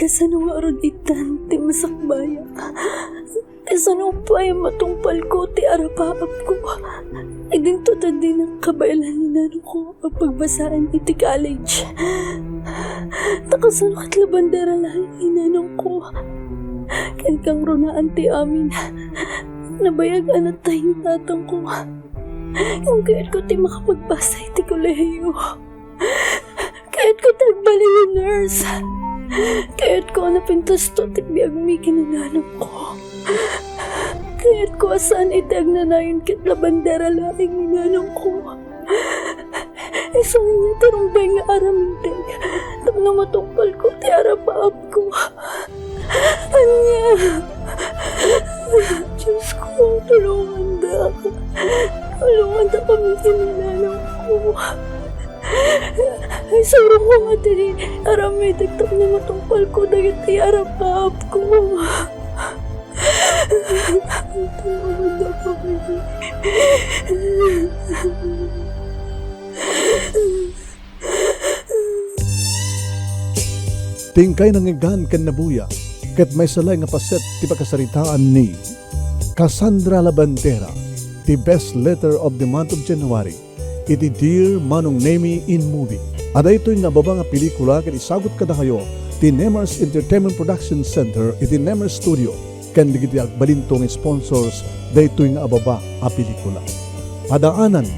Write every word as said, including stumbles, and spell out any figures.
Kasano ngarud itan ti masakbayak? Kasano pay matungpalko ti arapaapko? Idinto ta dinak kabaelan ni nanangko a pagbasaen iti college. Ta kasano ket labandera laeng ni nanangko? Ken kangrunaan ti amin, nabayag a natay ni tatangko. Ngem kayatko ti makapagbasa iti kolehiyo. Kayatko ti agbalin nga nurse. Kayatko a napintusto ti biagmi ken ni nanangko. Kayatko a saan iti agnanayon ket labandera laeng ni nanangko. Isu nga ti rumbeng nga aramidek tapno matungpalko ti arapaapko. Ania? Diyos ko, tulongandak. Tulongandak kami ti nanangko. Isuronko nga ti aramidek tapno matungpalko dagiti arapaapko. Tulongandak kami. Ti inkay nangngegan ken nabuya, ket maysa laeng nga paset ti pakasaritaan ni Cassandra Labandera, ti best letter of the month of January, iti Dear Manong Nemy in Movie. A daytoy nga ababa nga pelikula ket isagut kadakayo ti Nemers Entertainment Production Center iti Nemers Studio ken dagiti agbalinto nga sponsors daytoy nga ababa a pelikula. Padaanan